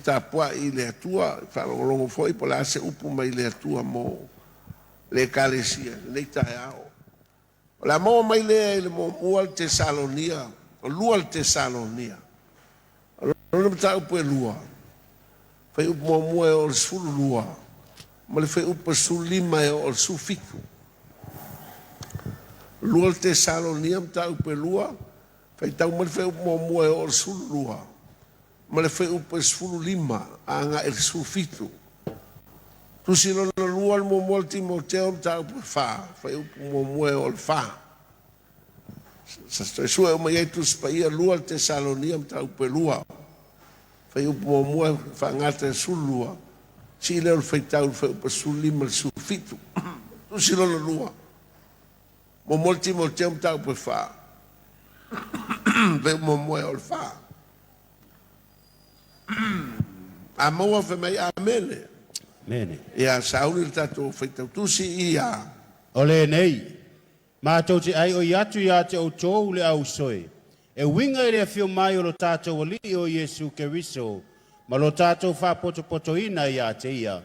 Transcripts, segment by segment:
Tapuai i le Atua, faalogologo foi po o le a se upu mai le Atua mo le Ekalesia i lenei taeao. O le a maua mai lea i le muamua le Tesalonia, o lua le Tesalonia. O lona mataupu e lua, fuaiupu muamua e oo i le 12, ma le fuaiupu 15 e oo i le 17. Lua le Tesalonia, mataupu e lua, faitau mai le fuaiupu muamua e oo i le 12, ma le fuaiupu 15 agai i le 17. Tusi lona lua le muamua le Timoteo, mataupu e 4, fuaiupu muamua e oo i le 4. Sa toe sue uma i ai Tusi Paia, lua le Tesalonia, mataupu e lua, fuaiupu muamua faagata i le 12, sii lea o le faitau i le fuaiupu 15 i le 17. Tusi lona lua, muamua le Timoteo, mataupu e 4, fuaiupu muamua e oo i le 4. A maua fai mai amene. Amene. Ia sauni le tatou faitau tusi ia. O lenei, matou te aioi atu ia te outou le ausoe, e uiga i le afio mai o lo tatou Alii o Iesu Keriso, ma lo tatou faapotopotoina ia te ia,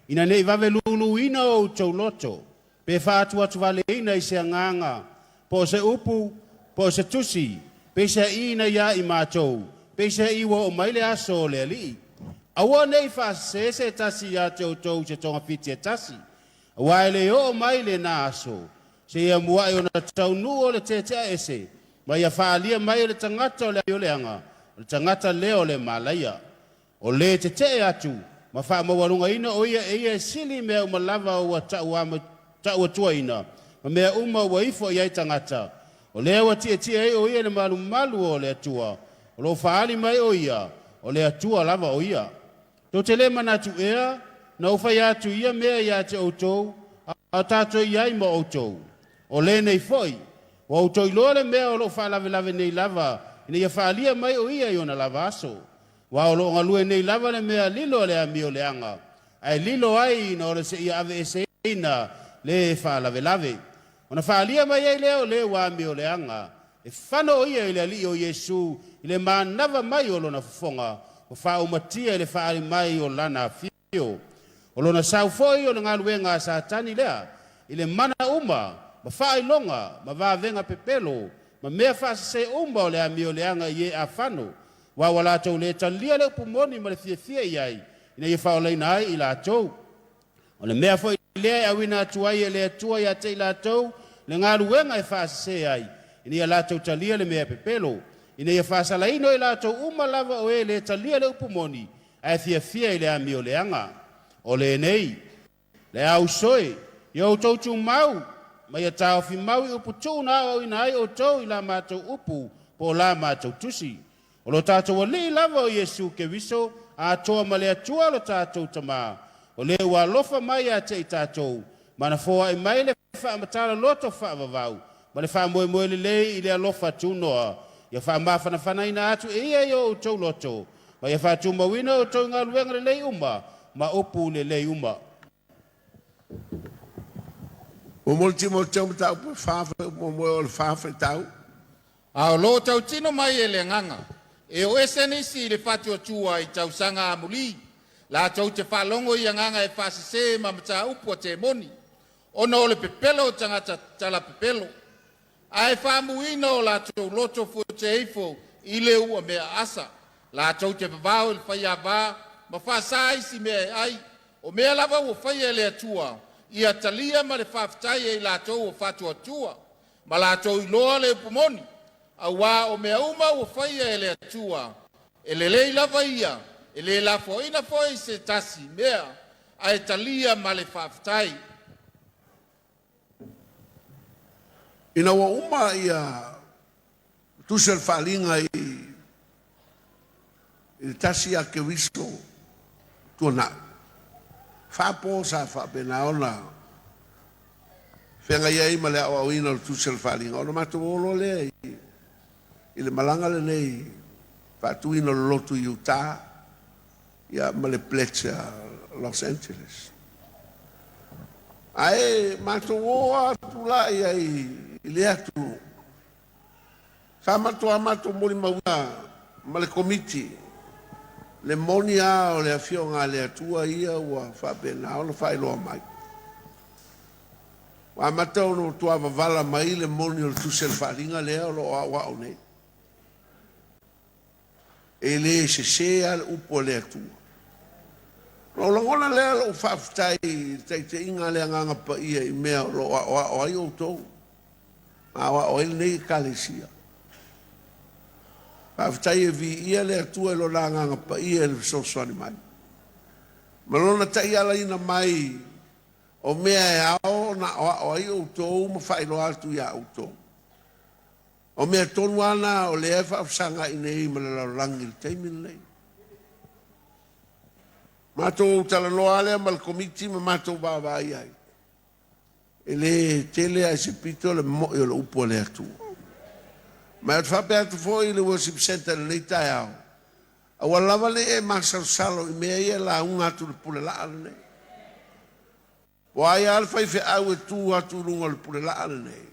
ina nei vave luluina o outou loto, pe faatuatuvaleina i se agaga, po o se upu, po o se tusi, pe seaina ia i matou, pe seai ua oo mai le aso o le Alii. Aua nei faasese se tasi ia te outou se togafiti e tasi, aua e le oo mai lena aso, seia muai ona taunuu o le teteaese, ma ia faaalia mai o le tagata o le amioleaga, o le tagata lea o le malaia. O le tetee atu, ma faamaualugaina o ia e ia e sili mea uma lava ua tauatuaina, ma mea uma ua ifo i ai tagata. O lea ua tietie ai o ia i le malumalu o le Atua, o loo faali mai o ia, o le Atua lava o ia. Tou te le manatu ea, na ou fai atu ia mea ia te outou, a o tatou i ai ma outou. O lenei foi, ua outou iloa le mea o loo faalavelave nei lava, ina ia faalia mai o ia i ona lava aso. Aua o loo galue nei lava le mea lilo a le amioleaga, ae lilo ai ina o le seia aveeseina le faalavelave. Ona faalia mai ai lea o le ua amioleaga, e fano o ia i le Alii o Iesu i le manava mai o lona fofoga, ua faaumatia i le faali mai o lana afio. O lona sau foi o le galuega a Satani lea, i le mana uma, ma faailoga, ma vavega pepelo, ma mea faasese uma o le amioleaga i e afano, aua ua latou le talia le upu moni ma le fiafia i ai, ina ia faolaina ai i latou. O le mea foi lea e auina atu ai e le Atua ia te i latou le galuega e faasese ai, ina ia latou talia le mea pepelo, ina ia faasalaina i latou uma lava o e le talia le upu moni, ae fiafia i le amioleaga. O lenei, le ausoe, ia outou tumau, ma ia taofi mau i upu tuu na aoaoina ai outou i la matou upu po o la matou tusi. O lo tatou Alii lava o Iesu Keriso, atoa ma le Atua lo tatou Tamā, o le ua alofa mai ia te i tatou, ma na foai mai le faamatala loto faavavau, ma le faamoemoe lelei i le alofa tunoa, ia faamafanafanaina atu e ia i o outou loto, ma ia faatumauina outou i galuega lelei uma, ma upu lelei uma. Muamua le Timoteo, mataupu e 4, fuaiupu muamua e oo i le 4, faitau. A o loo tautino mai e le Agaga, e o ese nisi i le faatuatua i tausaga amuli, latou te faalogo i agaga e faasese ma mataupu a temoni, ona o le pepelo o tagata talapepelo, ae faamuina o latou loto fuateifo i le uamea asa, latou te vavao i le faiava ma faasa isi mea e ai, o mea lava ua faia e le Atua, ia talia ma le faafetai e i latou o faatuatua, ma latou iloa le upu moni, auā o mea uma ua faia e le Atua, e lelei lava ia, e le lafoaina foi se tasi mea, ae talia ma le faafetai. Ina ua uma ia tusi o le faaliga i le tasi ia Keriso tuanai, faapo sa faapena ona feagai ai ma le aoaoina o le tusi o le faaliga, ona matou o loa lea i le malaga lenei faatuina o le lotu i Utah ia ma le pledge a Los Angeles. Ae matou o atu la ia i le atunuu, sa matou molimauina ma le komiti. Le moni lava o le Afioga a le Atua ia ua faapena ona faailoa mai. Ua amata ona matua vavala mai le moni o le Tusi a le Faaaliga lea o lo o aoao nei. E le sesē lava le upu a le Atua. Ona ou lagona lea lou faafetai i le taitaiga a le Agaga Paia i mea o lo o aoao ai outou, ma aoao ai lenei Ekalesia. Faafetai e viia le Atua i Lona Agaga Paia i le fesoasoani mai ma Lona taialaina mai o mea e ao ona aoao ai outou ma faailoa atu iā outou. O mea tonu lava na o lea e faafesagai nei ma le lalolagi i le taimi lenei. Matou talanoa lava lea ma le Komiti ma matou vaavaai ai, e le tele lava i se pito le mo'i o le upu a le Atua. Ma ou te faapea atu foi i le Worship Centre i lenei taeao, aua lava ne i e masalosalo i mea ia e lauga atu i le pule laa lenei. Po o ai lava le faifeau e tu atu i luga o le pule laa lenei,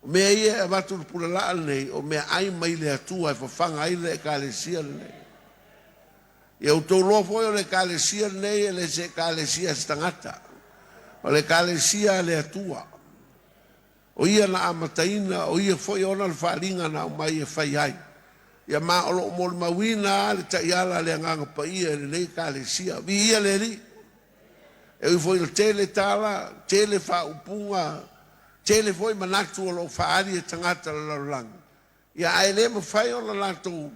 o mea ia e avatu i le pule laa lenei, o meaai mai le Atua e fafaga ai le Ekalesia lenei. Ia outou iloa foi o le Ekalesia lenei e le se Ekalesia a se tagata, o le Ekalesia a le Atua. O Ia na amataina, o Ia foi ona le faaaliga na aumai e fai ai. Ia ma o lo o molimauina lava le taiala a le Agaga Paia i lenei Ekalesia. Viia le Alii! E ui foi ina tele tala, tele faaupuga, tele foi manatu o lo o faaali e tagata o le lalolagi, ia ae le mafai ona latou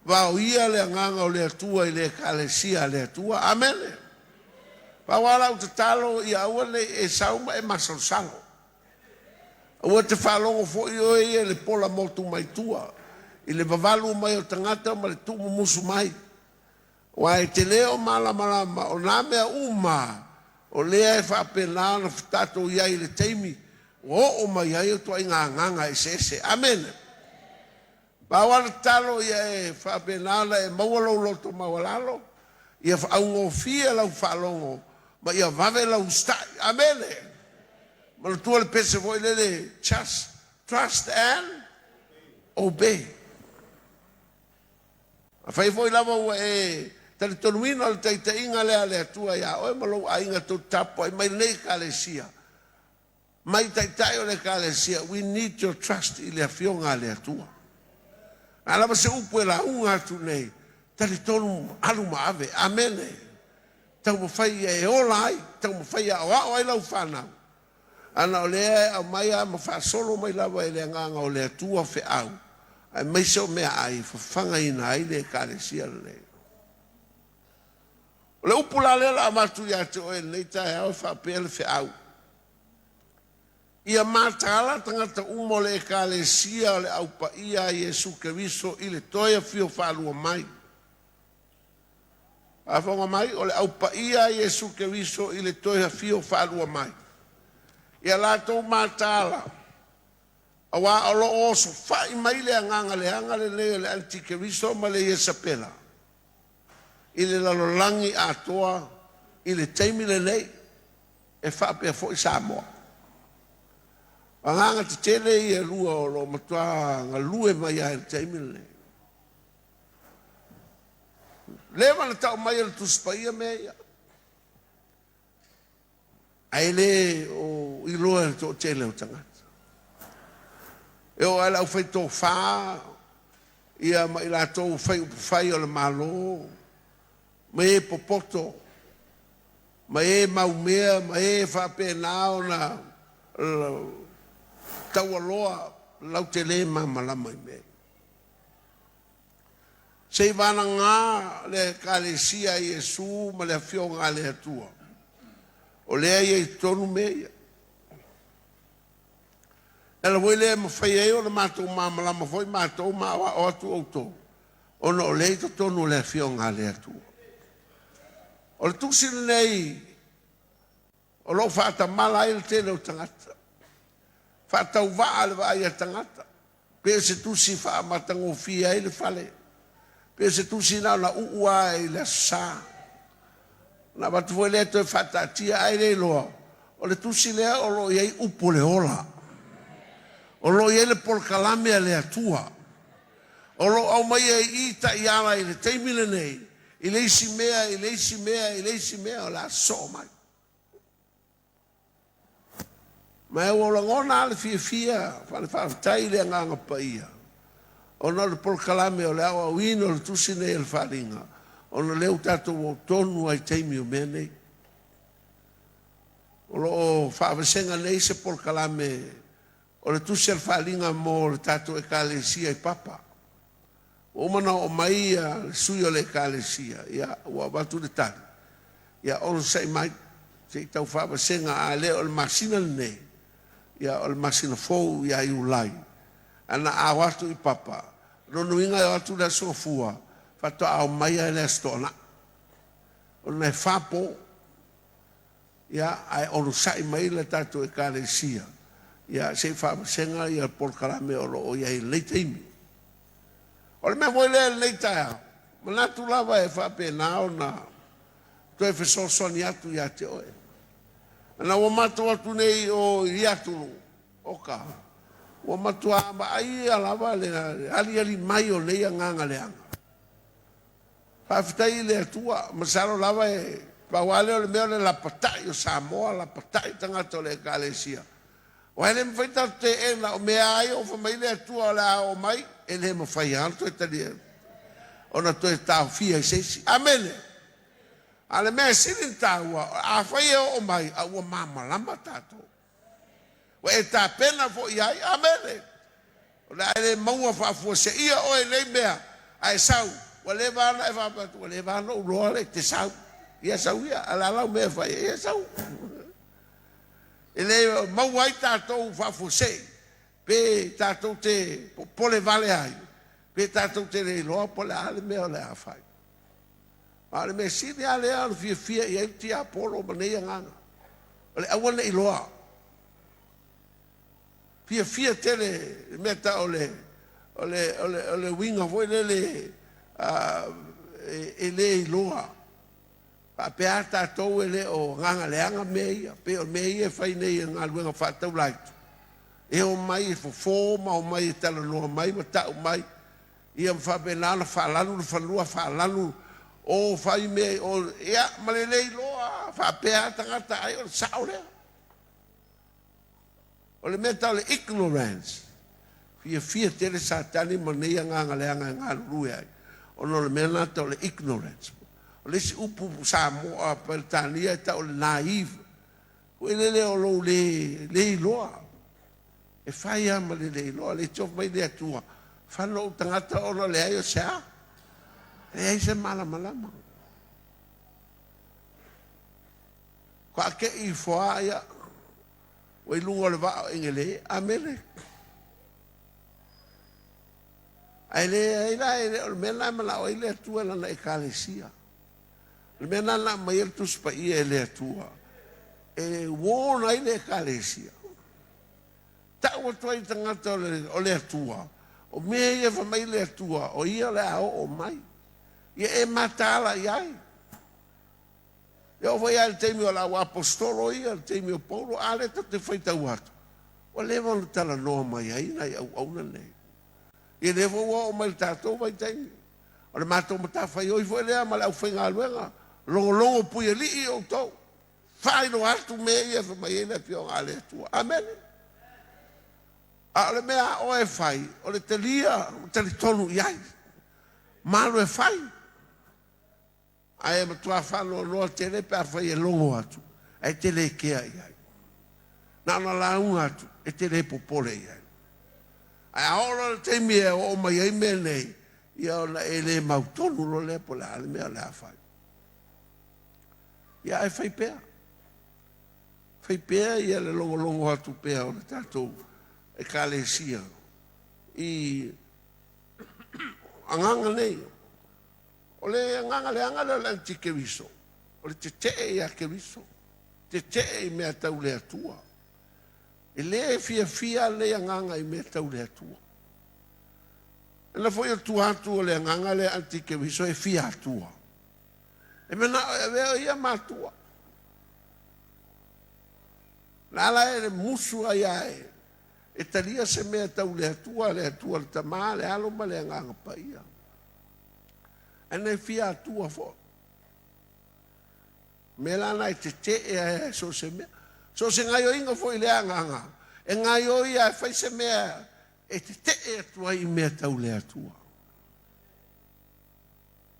vaoia le Agaga o le Atua i le Ekalesia a le Atua. Amene! Pau lava lau tatalo ia aua ne i e sau ma e masalosalo. Aua e te faalogo foi oe ia i le pola motu mai tua, i le vavalu mai o tagata ma le tuumumusu mai. Aua e te le o malamalama o nā mea uma o lea e faapena ona tatou i ai i le taimi ua oo mai ai o ituaiga agaga eseese. Amene. Pau lava le tatalo ia e faapena ona e maua lou loto maualalo, ia augofie lau faalogo ma ia vave lau usitai. Amene. Manatua le pese foi lele, just trust and obey. Afai foi lava ua e talitonuina le taitaiga lea a le Atua iā oe ma lou aiga tou te tapuai mai lenei Ekalesia, mai Taitai o le Ekalesia, we need your trust i le Afioga a le Atua. A lava se upu e lauga atu nei, talitonu, alu ma ave. Amene. Taumafai ia e ola ai, taumafai ia aoao ai lau fanau. Ana o lea e aumai lava ma faasolo mai lava e le Agaga o le Atua feau, aemaise o meaai e fafagaina ai le Ekalesia lenei. O le upu la lea o le a avatu ia te oe i lenei taeao e faapea le feau, Ia mataala tagata uma o le Ekalesia o le Au Paia a Iesu Keriso i le toe afio faalua mai. Faafofoga mai, o le Au Paia a Iesu Keriso i le toe afio faalua mai. Ia latou mataala, auā o lo o osofai mai le agaga leaga lenei o le Anitikeriso ma le Iesapela i le lalolagi atoa i le taimi lenei, e faapea foi Samoa. O agaga tetele ia e lua o lo o matua galue mai lava i le taimi lenei. Leva na tau mai e le Tusi Paia mea ia. Ae le o iloa e le toatele o tagata. E oo lava i le aufaitofa ia ma i latou fai upufai o le Malo, ma e popoto, ma e maumea, ma e faapena ona taualoa lautele malamalama i mea ia. Seivagana le Ekalesia a Iesu ma le Afioga a le Atua, o lea e i ai i totonu mea ia. O le ala foi lea e mafai ai ona matou malamalama foi matou ma aoao atu outou, ona o lea e i totonu o le Afioga a le Atua. O le tusi lenei o lo o faatamala ai le tele o tagata, faatauvaa le vaai a tagata, pei o se tusi faamatagofie ai le fale, pei o se tusi na ona uu lava i le Aso Sa. Ona avatu foi lea toe faataatia ae le iloa, o le tusi lea o lo o i ai upu o le ola, o lo o i ai le polokalame a le Atua, o lo o aumaia i i taiala i le taimi lenei. i le isi mea, i le isi mea, i le isi mea, o le a sosoo mai. Ma ua lagona lava le fiafia faale-faafetai i le Agaga Paia, ona o le polokalame o le aoaoina o le tusi nei o le Faaaliga, ona o lea ua tatou oo tonu lava i taimi o mea nei. O lo o faavasega nei se polokalame o le tusi a le Faaaliga mo le tatou Ekalesia i Papa. Ua uma ona oo mai le sui o le Ekalesia, ia, ua avatu le tali, ia onosai mai se i tau faavasega, a le o le masina lenei, ia o le masina fou ia Iulai, ana a o atu i Papa, lona uiga e o atu i le Aso Gafua, faatoa omai lava i le Aso Toonai, ona e fa po. Ia, ae onosai mai le tatou Ekalesia, ia, se i faavasega ia polokalame o lo o i ai i lenei taimi. O le mea foi lea i lenei taeao, manatu lava e faapena ona toe fesoasoani atu ia te oe. Ana ua matou atu nei i o i atunuu, oka, ua matua vaaia lava le aliali mai o nei agaga leaga. Faafetai i le Atua, masalo lava e pau lava lea o le mea o le lapatai o Samoa, lapatai tagata o le Ekalesia. Aua e le mafai tatou teena, o mea lava ia ua fai mai le Atua o le a oo mai, e le mafai lava ona toe talia, ona toe taofia e se isi. Amene! A o le mea e sili ona taua, afai e oo mai, a ua malamalama tatou. Ua e tapena foi i ai. Amene! O le a e le maua faafuaseia oe i nei mea, a e sau, ua leva lava ona e faapea atu, ua leva lava ona ou iloa le e te sau. Ia sau ia, a o le a lau mea e fai ai? Ia sau. E le maua ai tatou faafuasei, pe tatou te popole vale ai, pe tatou te le iloa po o le a le mea o le a fai. A o le mea sili lava lea ona fiafia i ai le tiapolo ma nei agaga, o le aua ne i iloa. Fiafia tele i le mea tau o le, o le, o le, o le uiga foi lele e le iloa. Faapea a tatou e le o agaga leaga mea ia, pei o mea ia e fai nei e galuega faataulaitu, e omai e fofo ma omai e talanoa mai ma tau mai, ia ma faapena ona faalalu le fanua, faalalu o fai mea o, ia ma le le iloa faapea a tagata ai o le sao lea. O le mea tau le ignorance, fiafia tele Satani ma nei agaga leaga e galulue ai, ona o le mea lena tau le ignorance. O le isi upu Samoa, Peretania e tau o le naive, foi lele o lou le, le iloa. E fai lava ma le le iloa, le tiofa mai le Atua, fana ou tagata ona leai o se a? Leai se malamalama. Faatei ifo lava ia, ua i luga o le vaa o Egele. Amene. Ae leai la, e le o le mea lena e manao ai le Atua i lana Ekalesia. O le mea lena na aumai ai le Tusi Paia e le Atua, e warn ai le Ekalesia. Tau atu ai i tagata o le Atua, o mea ia fai mai le Atua, o ia o le a oo mai. Ia e mataala i ai. E oo foi lava i le taimi o le auaposetolo ia, le taimi o Paulo, a lea tatou te faitau atu, ua leva ona talanoa mai ai nai auauna nei. Ia lea foi ua oo mai i le tatou vaitaimi. O le matou matafaioi foi lea ma le aufaigaluega, logologo puialii outou, faailoa atu mea ia e fai mai ai le Afioga a le Atua. Amene. A o le mea a oe e fai, o le talia ma talitonu i ai. Malo e fai. Ae matua faanoanoa tele pe afai e logo atu ae te le kea i ai. Na ona lauga atu e te le popole i ai. Ae a oo loa i le taimi e oo mai ai mea nei, ia ona e le mautonu loa lea po o le a le mea o le a fai. Ia ae fai pea. Fai pea ia le logologo atu pea o le tatou Ekalesia i agaga nei. O le agaga leaga lea o le antikeriso, o le tetee ia Keriso, tetee i mea tau le Atua. E le fiafia lenei agaga i mea tau le Atua. Ena foi o tua atu o le agaga lea antikeriso e fia Atua. E manao e avea o ia ma Atua. Na ala e le musu ai a e talia se mea tau le Atua, le Atua le Tama, le Alo ma le Agaga Paia. Ae na e fia Atua foi. Mea la na e tete'e ai so o se mea. So o se gaoioiga foi i le agaga, e gaoioi lava e fai se mea e tete'e atu ai i mea tau le Atua.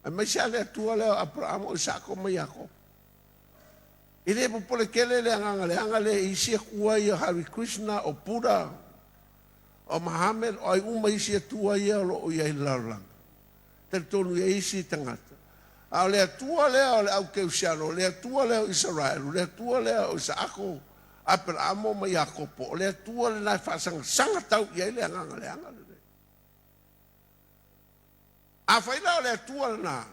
Aemaise lava le Atua lea o Aperamo, o Isaako ma Iakopo. E le popole tele le agaga leaga lea i isi atua ia, Hare Krishna, o Buddha, o Mahomet, o ai uma isi atua ia o lo o i ai i le lalolagi. Talitonu i ai isi tagata. A o le Atua lea o le au Kerisiano, o le Atua lea o Isaraelu, o le Atua lea o Isaako, Aperaamo ma Iakopo, o le Atua lena e faasagasaga tau i ai le agaga leaga lenei. Afai la o le Atua lena,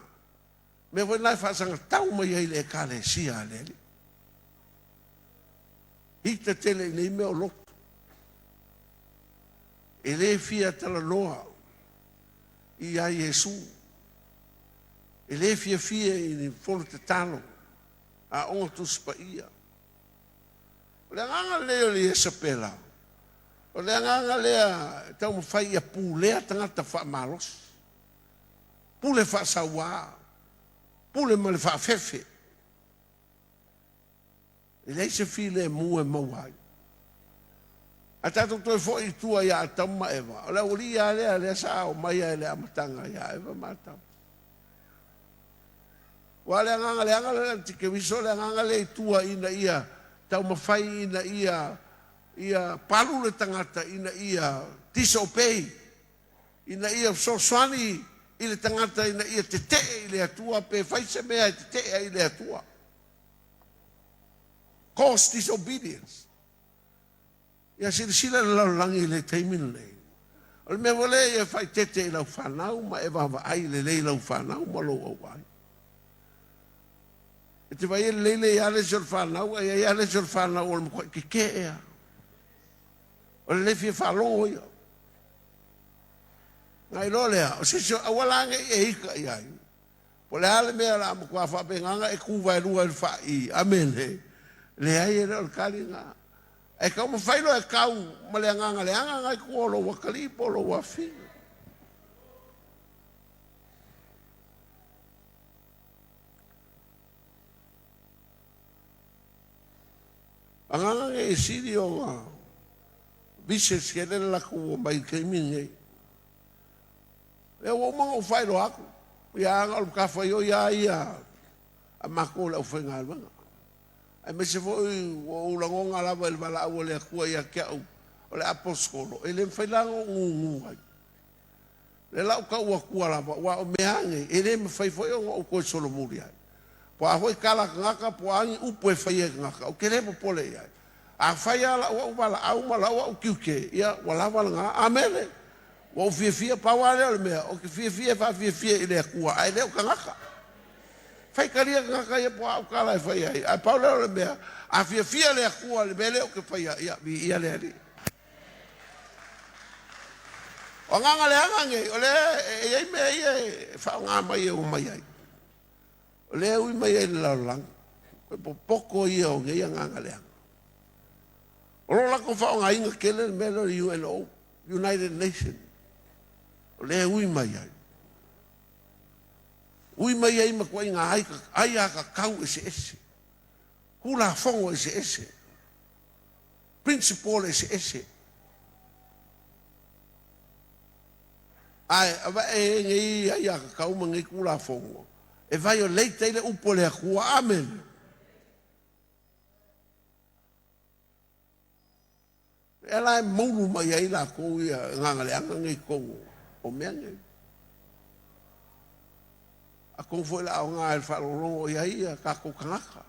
mea foi lena e faasagatau mai ai le Ekalesia a le Alii. Ita tele i nei mea o lotu. E le fia talanoa ia Iesu. E le fiafia i ni fono tatalo, aoga Tusi Paia. O le agaga lenei o le Iesapela, o le agaga lea e taumafai ia pulea tagata faamalosi, pule faasauā, pule ma le faafefe. E leai se filemu e maua ai. Ae tatou toe foi i tua ia Atamu ma Eva, o le aualii lava lea lea sa omai ai i le amataga ia Eva ma Atamu. Aua o le agaga leaga lea o le antikeriso, o le agaga lea i tua ina ia taumafai ina ia ia palu le tagata ina ia disobey, ina ia fesoasoani i le tagata ina ia tetee i le Atua pe fai se mea e tetee ai i le Atua. Cause disobedience. Ia silasila i le lalolagi i le taimi lenei. O le mea foi lea ia faaeteete i lau fanau ma e vaavaai lelei i lau fanau ma lou auai. E te vaai e lelei le ia le isi o le fanau, ae i ai lava le isi o le fanau o le matuai tetee lava. O le le fia faalogo ia. Na iloa lea, o se isi o auala nei e ika i ai. Po o le a le mea o le a matua faapegaga e tu vaelua i le faai. Amene. Leai, e le o le tali lena. Ae taumafai loa e tau ma le agaga leaga na i tua o lou atalii po o lou afafine. Agaga nei e sili ona vicious tele le latou omai i le taimi lenei. Lea ua uma ona ou faailoa atu, ia ana o le matafaioi lava ia a matou le aufaigaluega. Aemaise foi ua ou lagona lava i le valaau a le Atua ia te au o le Aposetolo, e le mafai la ona ou gugu ai. O lea la ou tau atua lava, aua o mea lava nei, e le mafai foi ona ou toe solomuli ai. Po o a foi tala a tagata, po o a ni upu e faia e tagata, ou te le popole i ai. A fai lava lau au valaau ma lau au tiute, ia ua lava lena. Amene. Ua ou fiafia, pau lava lea o le mea, ou te fiafia e faafiafia i le Atua, ae le o tagata. Faitalia tagata ia po o a au tala e fai ai, ae pau lea o le mea, a fiafia le Atua i le mea lea ou te faia, ia, viia le Alii. O agaga leaga nei, o lea e i ai mea ia e faaaoga mai e omai ai. O lea e ui mai ai i le lalolagi, o le popoto ia o nei agaga leaga. O lo o latou faaaogaina tele le mea lea o le UNO, United Nations, o lea e ui mai ai. Ui mai ai ma tuaiga aiatatau eseese, Tulafono eseese, principle eseese. Ae avae e nei aiatatau ma nei Tulafono e violate ai le upu a le Atua. Amene. Lea la e moulu mai ai latou ia agaga leaga nei i totonu o mea nei. Atonu foi o le a aoga i le faalogologo i ai ia tatou tagata,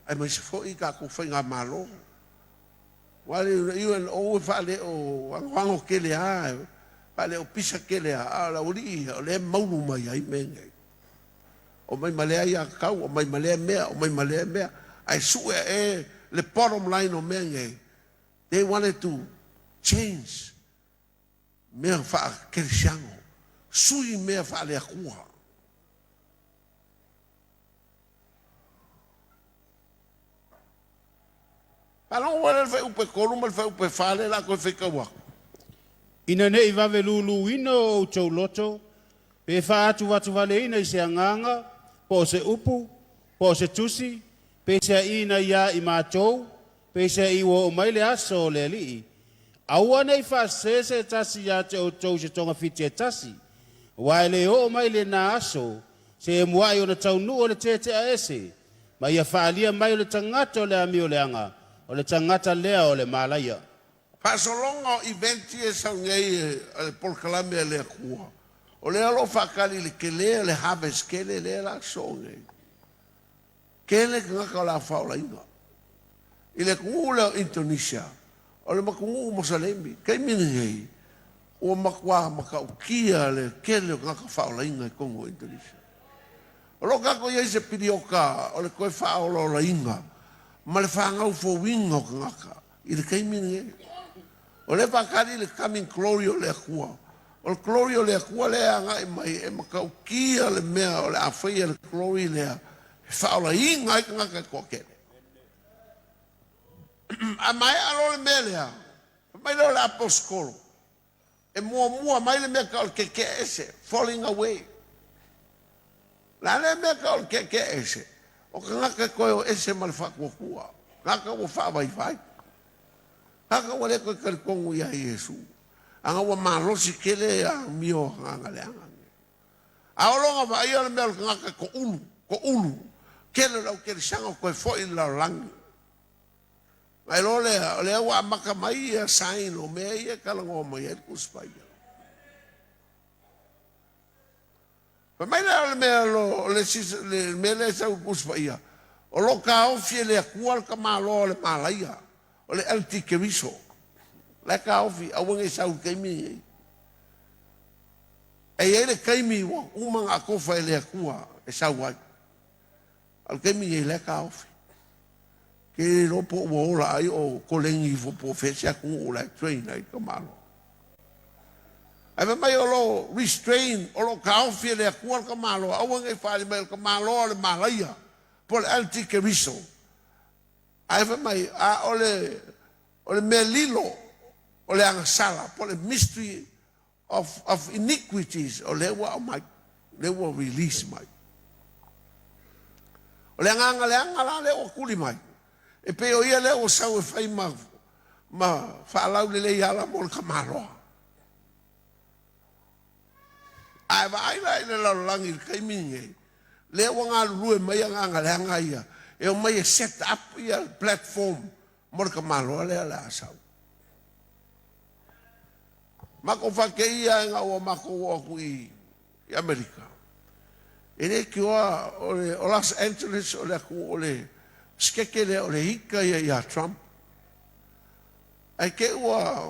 aemaise foi tatou faigamalo. Aua le UNO e faale-o anoano tele lava, e faale-o pisa tele lava, a o le aualii ia, o lea e moulu mai ai mea nei. Omai ma lea aiatatau, omai ma lea mea, omai ma lea mea, ae sue ae le bottom line o mea nei, they wanted to change mea faa-kerisiano, sui mea faale-Atua. Faalogo ua le fuaiupu e 3 ma le fuaiupu e 4 lea o le a toe faitau atu. Ina ne i vave luluina o outou loto, Pe faaatuvatuvaleina i se agaga, po o se upu, po o se tusi, peiseaiina iā i matou, peiseai ua oo mai le aso o le Alii, aua nei faasese se tasi iā te outou i se togafiti e tasi, aua e le oo mai lenā aso, seia muai ona taunuu le tetea ese, ma ia faalia mai o le tagata o le amioleaga, o le tagata lea o le malaia. Faasologa o event ia e sau nei e le polokalame a le Atua, o lea o lo o faatali i le tele o le harvest tele lea o le a sosoo nei. Tele tagata o le a faaolaina. I le atunuu lea o Indonesia, o le atunuu Mosalemi, taimi lenei, ua matua matautia le tele o tagata faaolaina i totonu o Indonesia. O lo o tatou i ai i se piliota o le toe faaolaolaina ma le fanau fouina o tagata i le taimi lenei. O lea e faatali le coming glory o le Atua. O le glory o le Atua lea e agai mai e matautia le mea o le a faia le glory lea e faaolaina ai tagata e toatele. A maea loa le mea lea, fai mai lea o le aposetolo, e muamua mai le mea tau o le tetea ese, falling away. O le a lea mea tau o le tetea ese? O tagata e toe o ese ma le faatuatua, tagata ua faavaivai, tagata ua le toe talitonu ia Iesu, aga ua malosi tele amio a agaga leaga. A oo loa ina vaaia le mea o le tagata e toulu, toulu, tele o le aukerisiano e toe foi i le lalolagi. Ona iloa lea, o lea ua amata mai ia sign o mea ia e talanoa mai ai le Tusi Paia. Fai mai lea o le mea o le isi le mea lea e sau i le Tusi Paia, o lo o taofi e le Atua le tamaloa o le malaia, o le antikeriso. La e taofi, aua ne i sau i le taimi lenei. E i ai le taimi ua uma ona atofa e le Atua e sau ai. A o le taimi lenei, la e taofi. Ke le iloa po ua ola ai o koleni ifo po o fea se atunuu la e train ai le tamaloa. Ae fai mai o lo o restrain, o lo o taofi e le Atua le tamaloa, aua ne i faaali mai o le tamaloa o le malaia po o le antikeriso. Ae fai mai, a o le, o le mea lilo, o le agasala po o le mystery of iniquities, o lea ua aumai, lea ua release mai. O le agaga leaga la lea ua tuli mai, e pei o ia lea ua sau e fai ma, ma faalaulelei ala mo le tamaloa. Ae vaai la i le lalolagi i le taimi lenei, lea ua galulue mai agaga leaga ia, e omai e set up ia platform mo le tamaloa lea o le a sau. Matou faatei ia ina ua matou oo atu i Amerika. E le tioa o le o Los Angeles o le atunuu o le sikeke lea o le ika ia ia Trump. Ae te i ua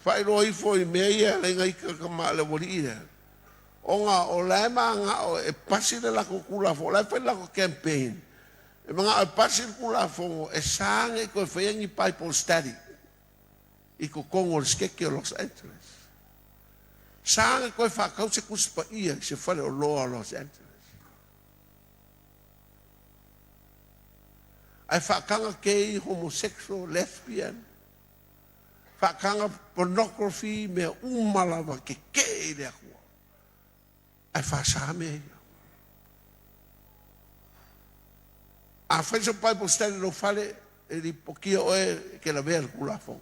faailoa ifo i mea ia e ala ai ona ika le le aualii lea, ona o la e mananao e pasi le latou Tulafono, o la e fai le latou campaign, e mananao e pasi le Tulafono e sa ne i toe faia ni Bible study i totonu o le sikeke o Los Angeles. Sa na toe faatau se Tusi Paia i se faleoloa o Los Angeles. Ae faataga gay, homosexual, lesbian, faataga pornography, mea uma lava tetee i le Atua. Ae faasa mea ia. A fai se Bible study i lou fale, e lipotia oe e te lavea i le Tulafono.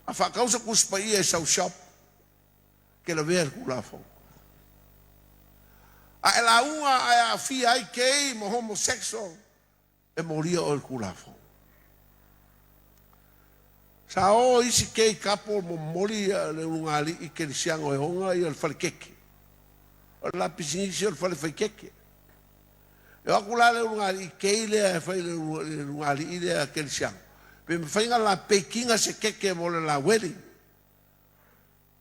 A faatau se Tusi Paia i sau shop, e te lavea i le Tulafono. A e lauga ae aafia ai gay ma homosexual, e molia oe i le Tulafono. Sa o isi gay couple momoli le ulugalii kerisiano e ona le fale keke. O le la pisinisi o le fale fai keke. E o atu la le ulugalii gay lea e fai i le ulugalii lea kerisiano, pe mafai ona la baking se keke mo le la wedding.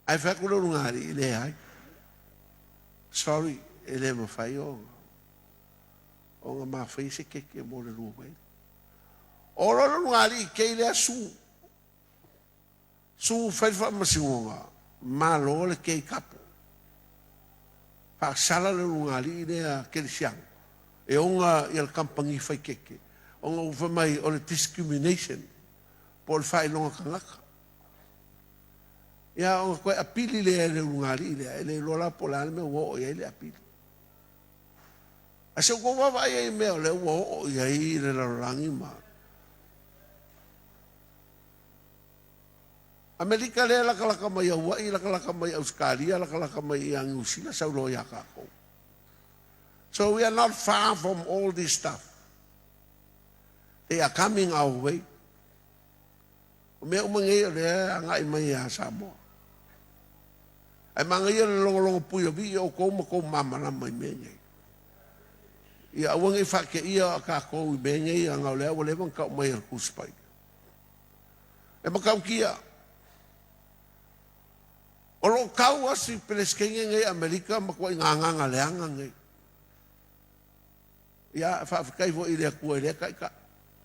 Ae fai atu le ulugalii, leai. Sorry, e le mafai ona ona mafaia se keke mo le lua wedding. O loa le ulugalii gay lea su, su fai le faamasinoga, malo le gay couple. Faasala le ulugalii lea kerisiano e ona le kamupani fai keke, ona ua fai mai o le discrimination po o le faailoga tagata. Ia, ona toe apili lea e le ulugalii lea, e le iloa la po o le a le mea ua oo i ai le apili. Ae se i outou vaavaai ai i mea o lea ua oo i ai le lalolagi ma Amerika lea e latalata mai Auaii, latalata mai Ausetalia, latalata mai ia Niu Sila sau loa ia tatou. So we are not far from all this stuff. They are coming our way. O mea uma nei o lea e agai mai ia Samoa. Ae manaia le logologo pui o vii o outou ma tou malamalama i mea nei. Ia aua ne i faateia tatou i mea nei ona o lea ua leva ona tau mai e le Tusi Paia. E matautia, o lo o tau lava si Peresetene nei Amerika ma ituaiga agaga leaga nei. Ia, faafetai foi i le Atua i lea taitai,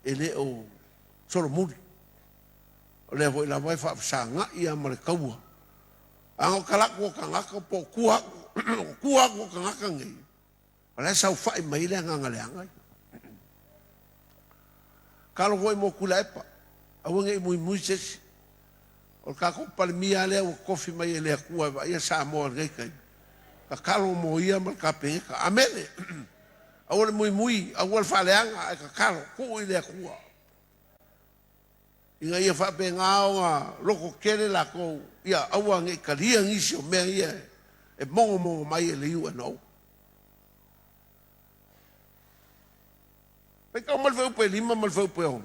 e le o solomuli. O lea foi lava e faafesagai lava ma le taua. A na talaatu o tagata po o tua atu, o tua atu o tagata nei, o la e saofai mai ai le agaga leaga ia. Talo foi mo Tuilaepa, aua ne i muimui se isi. O le tatou Palemia lava lea ua tofi mai e le Atua e vaaia Samoa i lenei taimi, tatalo mo ia ma le Kapeneta. Amene! Aua le muimui, aua le faaleaga, ae tatalo, tuu i le Atua ina ia faapena ona lototele latou, ia aua ne i talia nisi o mea ia e mogomogo mai e le UNO. Faitau mai le fuaiupu 5 ma le fuaiupu 6.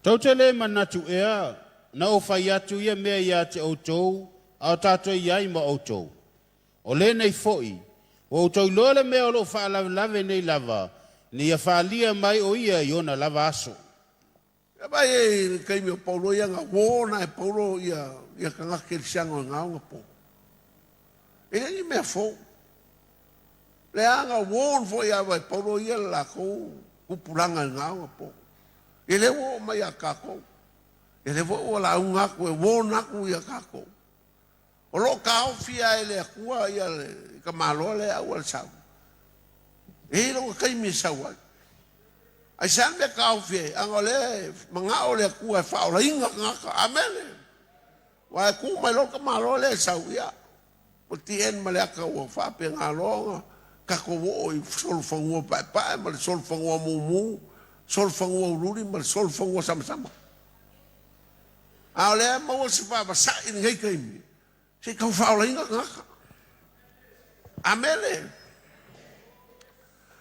Tou te le manatu ea na ou fai atu ia mea ia te outou a o tatou i ai ma outou. O lenei foi, ua outou iloa le mea o loo faalavelave nei lava, ina ia faaalia mai o ia i ona lava aso. Ia vaai i le taimi o Paulo ia na warn ai e Paulo ia ia tagata kerisiano i na ona po. E le ni mea fou. Lea na warn foi lava e Paulo ia le latou tupulaga i na ona po. Ia lea ua oo mai ia tatou. Ia lea foi ua lauga atu e warn atu ia tatou. O lo o taofi lava e le Atua ia le tamaloa lea e aua le sau. E i ai lona taimi e sau ai. Aisea le mea e taofi ai? Ana o lea e manao le Atua e faaolaina tagata. Amene. Aua e tu mai loa le tamaloa lea e sau, ia, ua TN ma le ata ua faapena loa ona tatou oo i solofanua paepae ma le solofanua mumu, solofanua uliuli ma le solofanua samasama. A o lea e maua se faavasai i lenei taimi, se i tau faaolaina tagata. Amene.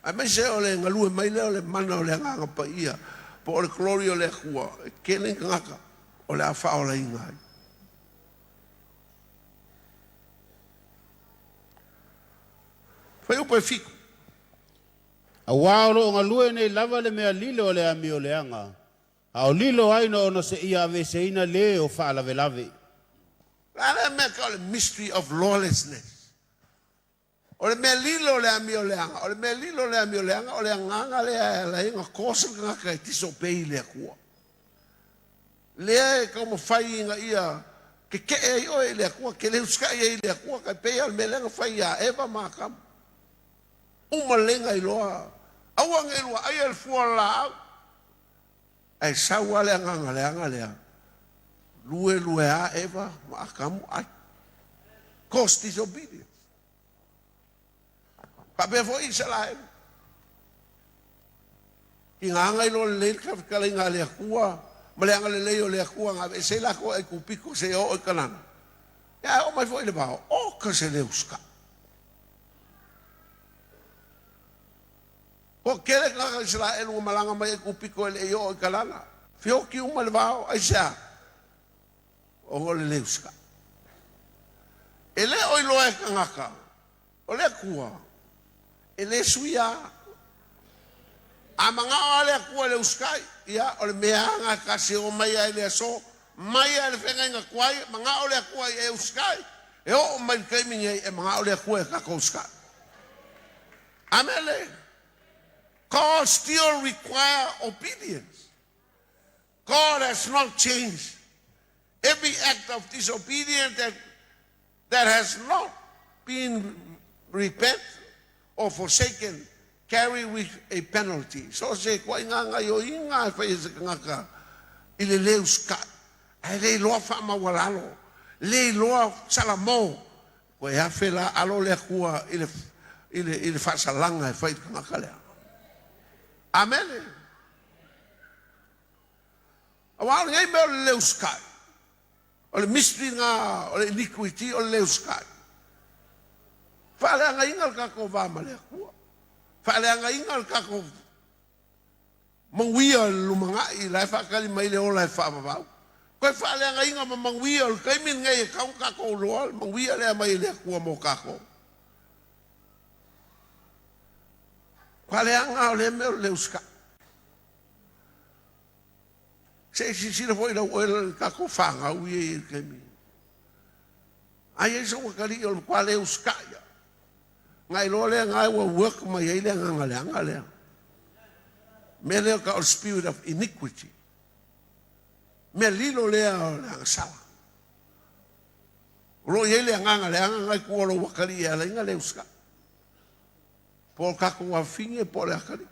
Aemaise o le galue mai lea o le mana o le Agaga Paia, po o le glory o le Atua, e tele tagata o le a faaolaina ai. Fuaiupu 7. Auā o loo galue nei lava le mea lilo o le amioleaga, a o lilo ai na ona seia aveeseina le o faalavelave. O le a lea mea tau o le mystery of lawlessness? O le mea lilo o le amioleaga, o le mea lilo o le amioleaga, o le agaga lea e ala ai ona kosa le tagata e disobey le Atua. Lea e taumafai ina ia tetee ai oe i le Atua, ke le usitai ai i le Atua, tai pei lava o le mea lea na fai ia Eva ma Atamu. Uma lelei ona iloa, aua ne i lua aia le fua o le laau, ae sau lava le agaga leaga lea, lue lue a Eva ma Atamu ai. Cause disobedience. Faapea foi Isaraelu. Tigaga iloa lelei le fetalaiga a le Atua ma le agalelei o le Atua na aveese ai latou e Aikupito seia oo i Kanana. Ia ae oo mai foi i le vao, oka se le usitai. Toatele tagata Isaraelu na malaga mai Aikupito e le i oo i Kanana. Feoti uma i le vao, aisea? Ona o le le usitai. E le o iloa e tagata, o le Atua, e le suia lava. A manao lava le Atua i le usitai, ia, o le mea lava lena e tasi e oo mai ai i le aso, mai lava i le feagaiga tuai, manao le Atua ia e usitai, e oo mai i le taimi nei, e manao le Atua ia tatou usitai. Amene. God still require obedience. God has not changed. Every act of disobedience that has not been repent or forsaken carry with a penalty. So se ituaiga gaoioiga e fai e se tagata i le le usitai, ae le iloa faamaualalo. Le iloa Salamo, koe afe la alo le Atua i le, i le, i le faasalaga e fai i le tagata lea. Amene. Aua o lenei mea o le le usitai, o le mystery lena o le iniquity o le le usitai. Faaleagaina le tatou va ma le Atua. Faaleagaina le tatou manuia o le lumanai la e faatali mai le ola e faavavau. Toe faaleagaina ma manuia o le taimi lenei e tatau ona tatou iloa le manuia lea mai le Atua mo tatou. Faaleaga o lea mea o le le usitai. Se i silasila foi lau oe le tatou fanau ia i le taimi. Ai ai sou atalii o le matua le usitai lava. Na iloa lea na ua work mai ai le agaga leaga lea. Mea lea o le spirit of iniquity. Mea lilo lea o le agasala. O lo o i ai le agaga leaga nai tua o lou atalii e ala ai ona le usitai. Po o tatou afafine po o le atalii.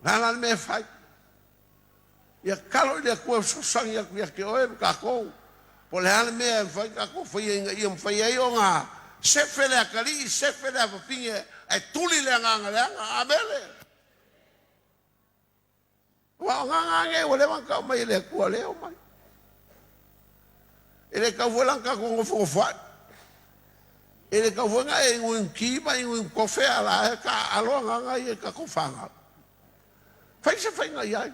O le a la le mea e fai? Ia tatalo i le Atua e fesoasoani atu ia te oe ma tatou. Po o le a le mea e mafai ona tatou faia ina ia mafai ai ona sefe le atalii, sefe le afafine ae tuli le agaga leaga. Amene. Aua o agaga lava nei ua leva ona tau mai e le Atua lea e omai. E le tatau foi la ona tatou nofonofo ai. E le tatau foi ona e inuinu ti ma inuinu kofe a o la e taaalo agaga ia i tatou fanau. Fai se faiga i ai.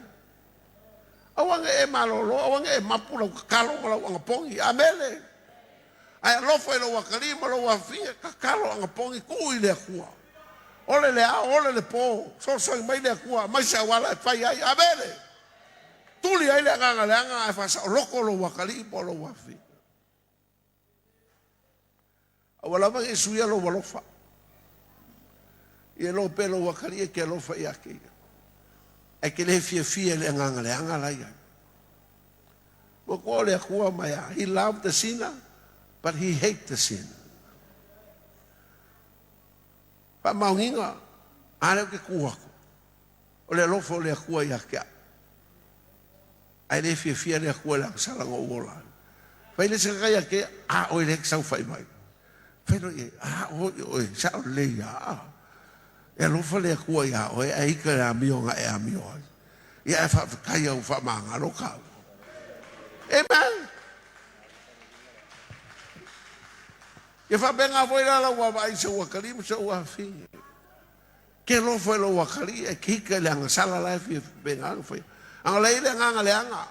Aua ne i e malolo, aua ne i e mapu lau tatalo ma lau anapogi. Amene. Ae alofa i lou atalii ma lou afafine, tatalo anapogi, tuu i le Atua. Ole le ao, ole le po, fesoasoani mai le Atua, aumai se auala e fai ai. Amene. Tuli ai le agaga leaga ae faasaoloto lou atalii po o lou afafine. Aua lava ne i suia lou alofa. Ia iloa pea lou atalii e te alofa ia te ia. Ae te le fiafia i le agaga leaga la i ai. Ua koa o le Atua mai a. He loved the sinner, but he hate the sin. Faamaoniga, a lea ou te tu atu. O le alofa o le Atua ia te au. Ae le fiafia le Atua i le agasala na ou ola ai. Fai le isi tagata ia te ia, a oe lea e te saofai mai. Fai loa i ai, a oe oe, sao lelei ia, a. E alofa le Atua iā oe ae ika i le amio na e amio ai. Ia ae faafetai ia ua faamagalo tāua. Amen. Ia faapena foi la lau vaavaai i si ou atalii ma si ou afafine. Ke alofa i lou atalii ae ke ika i le agasala la e fia faapena ona faia. A o la e i ai le agaga leaga.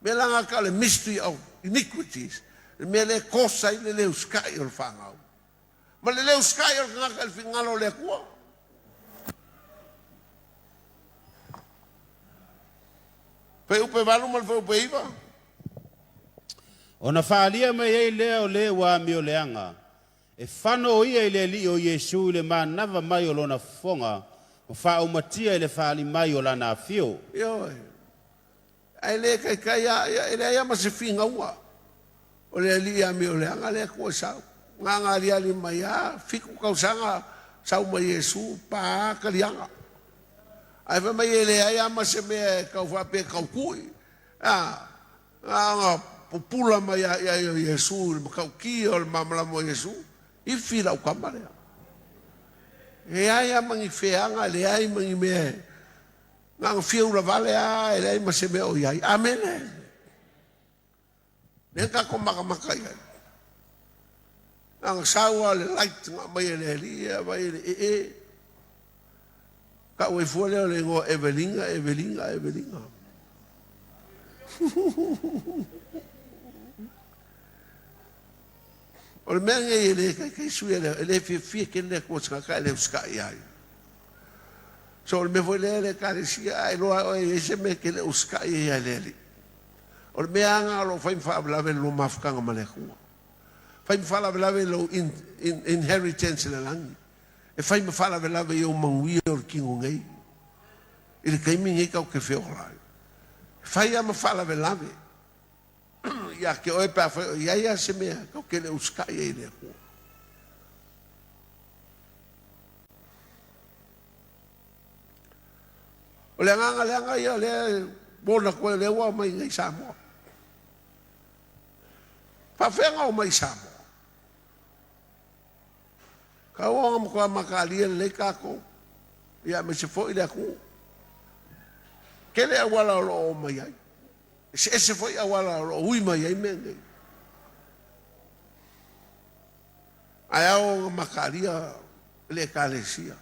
Mea la na ka o le mystery of iniquities. Le mea lea e cause ai le le usitai o le fanau. Ma le le usitai o le tagata i le finagalo o le Atua. Fuaiupu 8 ma le fuaiupu 9. Ona faaalia mai ai lea o le ua amioleaga, e fano o ia i le Alii o Iesu i le manava mai o lona fofoga, ma faaumatia i le faaali mai o lana afio. Ioe. Ae le taitai lava, ia, e leai lava ma se finauga o le alii amioleaga le Atua e sau. Na ona aliali mai lava, 7 tausaga sau ma Iesu, pa taliaga. Ae fai mai e leai lava ma se mea e tau faapea e tau tui. A, na ona pupula mai lava i ai o Iesu i le matautia o le malamalama o Iesu, ifi lau tama lea. E leai lava ma ni feaga, e leai ma ni mea e Na ona fia ulavale lava e leai ma se mea o i ai. Amene. Lea tatou matamata i ai. Na ona sau lava o le light na aumai e le Alii e aumai e le ee. Tau ai fua lea o le igoa Evelina, Evelina, Evelina. O le mea lenei e le taitai sui e le fiafia tele le Atua i se tagata ae le usitai ia ia. So o le mea foi lea le Ekalesia, a iloa lava oe e i ai se mea e te le o usitai ai ia i le Alii. O le mea lava lena o lo o fai ma faalavelave i le lua mafutaga ma le Atua. Fai ma faalavelave i lou in, in, inheritance i le lagi. E fai ma faalavelave i ou manuia o le tino nei. I le taimi nei tatou te feola ai. E fai lava ma faalavelave. Ia te oe pe afai o i ai lava se mea tatou te le usitai ai i le Atua. O le agaga leaga ia lea e warn atu ai, lea ua aumai nei i Samoa. Faafeaga o mai i Samoa. Tau ona matua mataalia lelei tatou, ia aemaise foi le atunuu. Tele auala o lo o omai ai. Eseese foi auala o lo o ui mai ai mea nei. Ae ao ona mataalia le Ekalesia.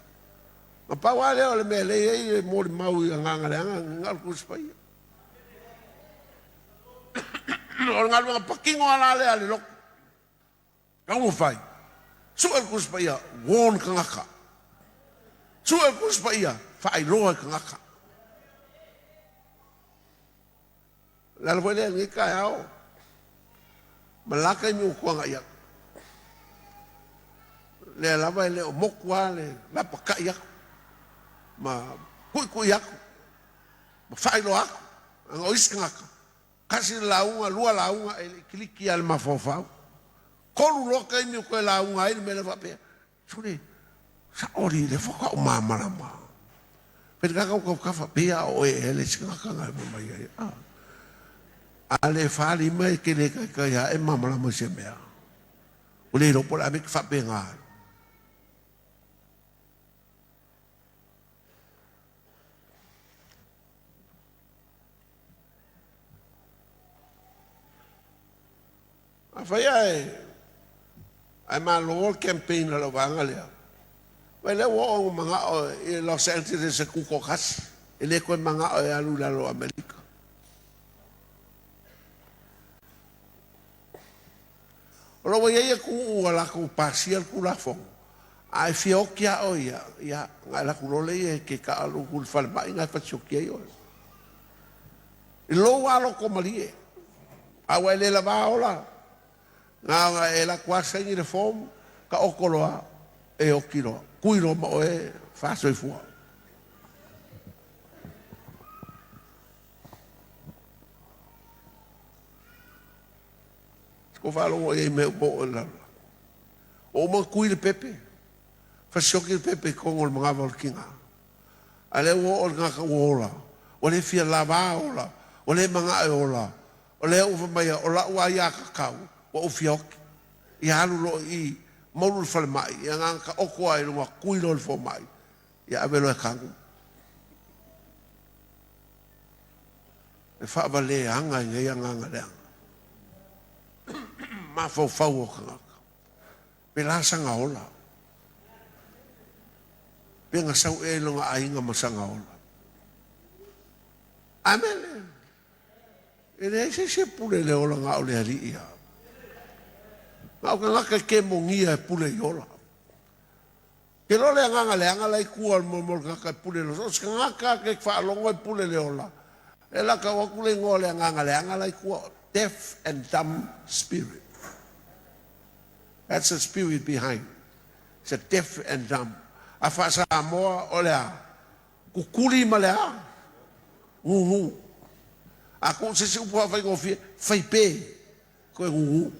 Na pau lava lea o le mea lea e i ai le molimau i agaga leaga, na o le Tusi Paia. O le galuega patino lava la lea a le lotu. Taumafai, sue le Tusi Paia, warn tagata. Sue le Tusi Paia, faailoa i tagata. O le ala foi lea i lenei taeao, ma la taimi ua tuanai atu. Lea lava e le o motu lava le lapatai atu ma tuitui atu ma faailoa atu. Leaga o isi tagata, tasi le lauga, lua lauga, e le i kiliki lava i le mafaufau. Tolu loa taimi o toe lauga ai le mea lea faapea, Sole, sao alii, lea faatoa ou malamalama. Fai le tagata ua tautafa, pei lava o oe ea le isi tagata na e fai mai ai. A, a le 4 lima e te le taitai lava e malamalama i se mea. Ua le iloa po o le a mea e te faapena ai. Afai ae ae malo le campaign a lau vaega lea, vaai lea ua oo ina manao i Los Angeles e tutoatasi, e le toe manao e alu i lalo o Amerika. O lo o ua i ai atunuu ua latou pasia le Tulafono, a e fia oti lava oe ia, ia, ona e alu atu loa lea e te taaalo atu i le falemai na e fasioti ai oe. I lou lava loto malie, a ua e le lavā ola, na ona e alu atu lava saini le form, taoto loa, e oti loa, tui loa ma oe faasoifua. Ua faalogo i ai i mea ua oo i le lalolagi. Ua uma ona tui le pepe, fasioti le pepe i totonu o le manava o le tina. A o lea ua oo i le tagata ua ola, ua le fia lava ola, ua le manao e ola. O lea ua fai mai, o lau aiatatau, ua ou fia oti. Ia alu loa i i, moulu i le falemai, ia na ona taoto lava i luga, tui loa i le fomai, ia ave loa e tanu. E faavaleaga i nei agaga leaga. Mafaufau o tagata. Pe la saga ola. Pe na sau ea i lona aiga ma saga ola. Amene. E leai se isi e pule i le ola na o le Alii lava. Na o tagata e kemonia e pule i ola. Ke loa le agaga leaga la e i tua o le mo le tagata e pule le ola. So o se tagata ke faalogo e pule le ola, e la tau atu le igoa o le agaga leaga la e i tua, deaf and dumb spirit. That's the spirit behind. It's a deaf and dumb. A faa-Samoa o le a? Kukuli ma le a? Gugu. A tuu se isi upu faafaigofie, faipe, toe gugu.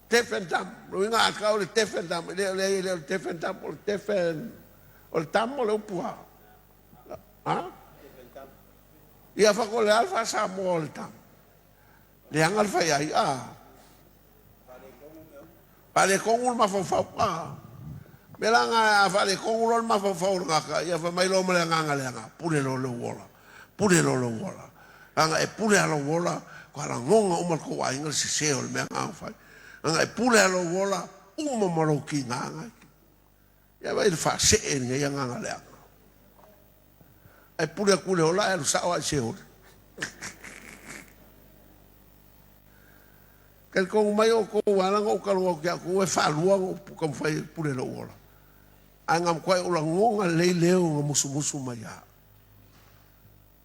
Deaf and dumb. O le uiga a tau le deaf and dumb, e le o le, e le o le deaf and dumb, o le deaf and, o le dumb o le upu a? Ha? Ia whako le alfa Samoa o le dumb. Leaga le fai ai, a. Faaletonu le mafaufau, a. Mea la na a faaletonu loa le mafaufau o le tagata, ia fai mai loa ma le agaga leaga, pule loa lou ola, pule loa lou ola. Leaga e pule lava lou ola, ua lagona uma le tou aiga le sese o le mea na fai. Leaga e pule lava lou ola, uma ma lou tiga na. Ia vaai i le faasee i lenei agaga leaga. Ae pule atu i le ola ae alu sao lava i Seoli. Talitonu mai outou ua ala ona ou talanoa atu ia outou e faalua ona ou taumafai e pule lou ola. Ae na matuai ou lagona lelei leo na musumusu mai ia au.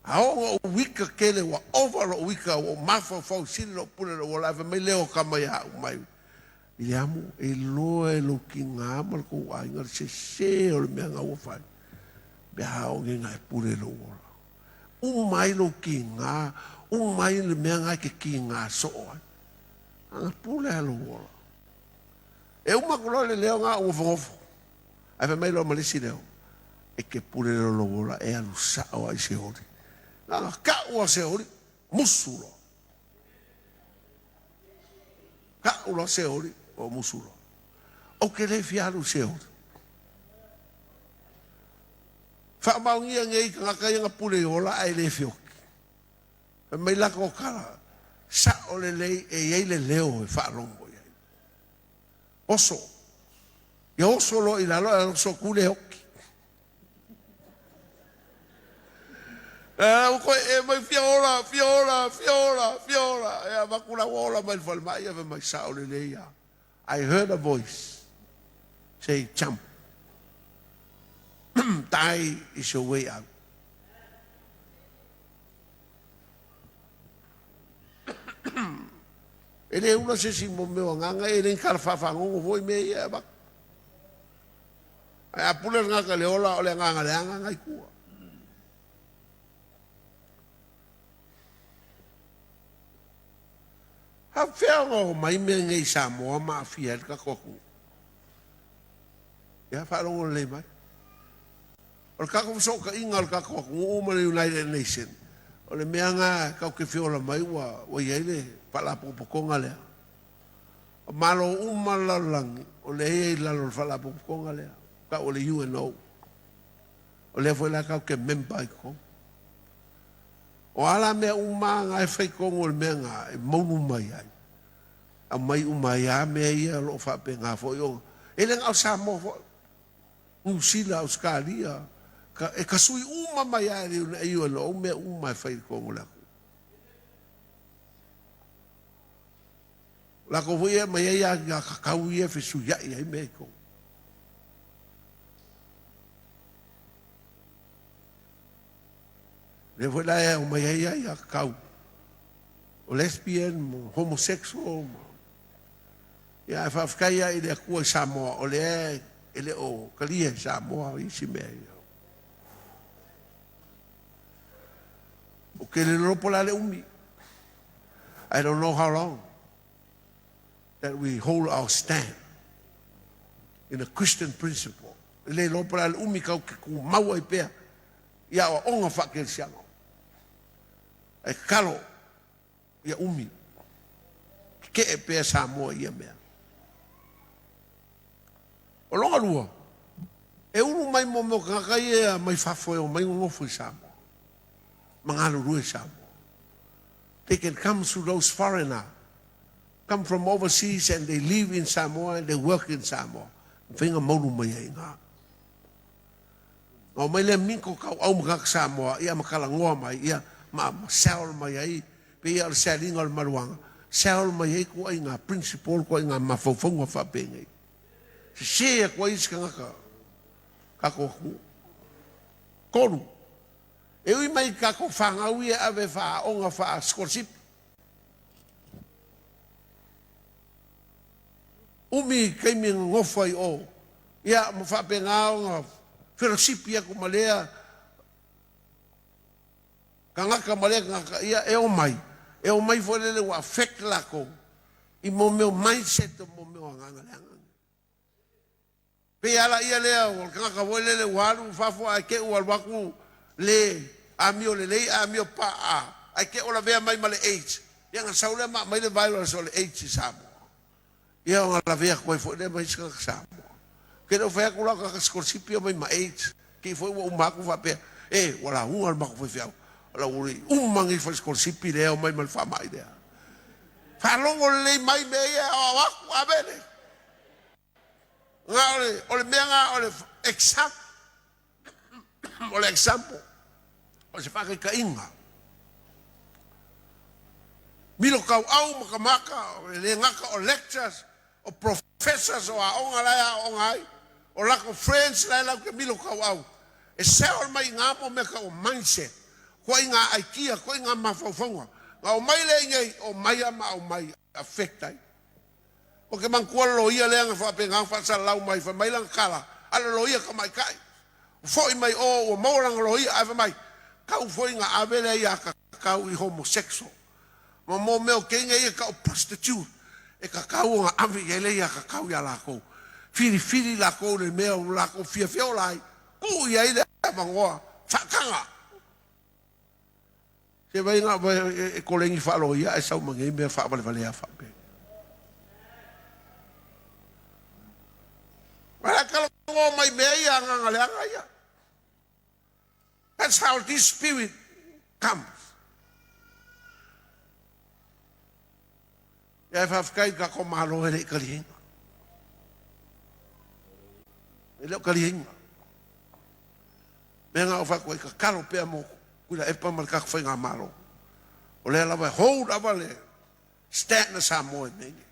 A oo ina ou wika tele ua ova lou wika ua ou mafaufau sili lou pule lou ola ae fai mai leo o tama ia au mai Viliamu, e iloa e lou tiga ma le tou aiga le sese o le mea na ua fai, pe a oo nei na e pule lou ola. Uma ai lou tiga, uma ai le mea na e te tiga soo ai. A na pule lava lou ola. E uma atu loa le leo na ou nofonofo, ae fai mai loa ma le isi leo, e te pule loa lou ola e alu sao lava i Seoli. Na ona tau lava o Seoli. Musu loa. Ka'u loa Seoli, ua musu loa. Ou te le fia alu i Seoli. Faamaonia nei tagata ia na pule i ola ae le feoti. Fai mai lako tala, sa'o lelei e i ai le leo e faalogo i ai. Oso. Ia oso loa i lalo ae oso atu le oti. Ua toe ee mai fia ola, fia ola, fia ola, fia ola. E avatu la ua ola mai le falemai, ia fai mai sa'o lelei a. I heard a voice say jump. Die is your way out. E le ula se isi mo mea o agaga e le ni tala faafagogo foi mea ia e avatu. Ae a pule le tagata i le ola, o le agaga leaga na i tua. Faapefea ona omai mea nei i Samoa ma aafia ai le tatou atunuu? Ia, faalogo lelei mai. O le tatou fesootaiga o le tatou atunuu ma le United Nation, o le mea lena tatou te feola mai ua i ai le faalapotopotoga lea. O Malo uma o le lalolagi, o lea e i ai i lalo o le faalapotopotoga lea, tau o le UNO. O lea foi la tatou te member ai i totonu. O a la mea uma na e fai i totonu o le mea lena e moulu mai ai, aumai uma ai lava mea ia o lo o faapena foi ona... E le na o Samoa foi, Niu Sila, Ausetalia, e tasui uma mai lava e le UNO mea uma e fai i totonu o le atunuu. O latou foi e aumai ai aiatatau ia e fesuiai ai mea i totonu. Lea foi la e aumai ai aiatatau o lesbian ma homosexual ma... Ia ae faafetai lava i le Atua i Samoa o lea e le o talia e Samoa isi mea ia. Ou te le iloa po o le a le umi. I don't know how long that we hold our stand in a Christian principle. E le iloa po o le a le umi tatou te tumau ai pea i aoaoga faakerisiano. Ae tatalo ia umi, tetee pea Samoa i ia mea. O lona lua, e ulu mai mo mea o tagata ia mai fafo e omai nonofo i Samoa ma galulue i Samoa. They can come through those foreigner, come from overseas and they live in Samoa and they work in Samoa. Mafai ona maulu mai ai i ina. Na omai lea minko tauau ma tagata Samoa ia ma talanoa mai ia ma sell mai ai pei ia o le selling o le maluaga, sell mai ai ituaiga principle, ituaiga mafaufauga faapenei. Sese atu ai isi tagata tatou atunuu. 3, e ui mai i tatou fanau ia e ave faaaoga faa-sikolasipi. Umi taimi e nonofo ai i o, ia ma faapena ona felosipi atu ma lea tagata ma lea tagata, ia e omai, e omai foi lele ua affect latou i mo mea o mindset o mo mea o agaga leaga. Pei a laia lea o le tagata foi lele ua alu i fafo ae te i ua alu atu le amio lelei amio pa'a ae te i ua lavea mai ma le AIDS, ia ona sau lea ma aumai le virus o le AIDS i Samoa. Ia ona lavea atu ai foi lea ma isi tagata Samoa. Ou te le o fai atu la o tagata sikolasipi e omai ma AIDS, te i foi ua uma atu faapea, e, ua lauga le matou faifeau, o la ua uma nei fale sikolasipi lea e omai ma le faamai lea. Faalogo lelei mai mea ia e aoao atu, amene. Na o le, o le mea na o le example, o le example, o se faataitaiga. Milo tauau ma kamaka, e le gata o lectures, o professors o aoga la e aooga ai, o latou friends la e latou te milo tauau, e sell mai i ina mo mea tau o mindset, ituaiga idea, ituaiga mafaufauga. Na omai lea i inei, omai lava ma aumai, affect ai. Ou te manatua le loia lea na faapena ona faasalalau mai, fai mai lana tala, a le loia tamaitai, foi mai o ua maua lana loia, ae fai mai, tau foi na ave lea ia tatau i homosexual. Ma mo mea o teine ia tau prostitute, e tatau ona ave i ai le ia tatau ia latou. Filifili latou i le mea ua latou fiafia ola ai, tuu i ai le avanoa faataga. Se vaai e koleni faaloia ae sau ma nei mea faavalevalea faapea. Wala kalagoa mai mea ia agaga leaga ia. That's how this spirit comes. Ia e faafetai i le tatou Malo e le i taliaina. E le o taliaina. Mea na o fai atu ai tatalo pea mo Tuilaepa ma le tatou faigamalo. O lea lava e hold lava le stand a Samoa i mea nei.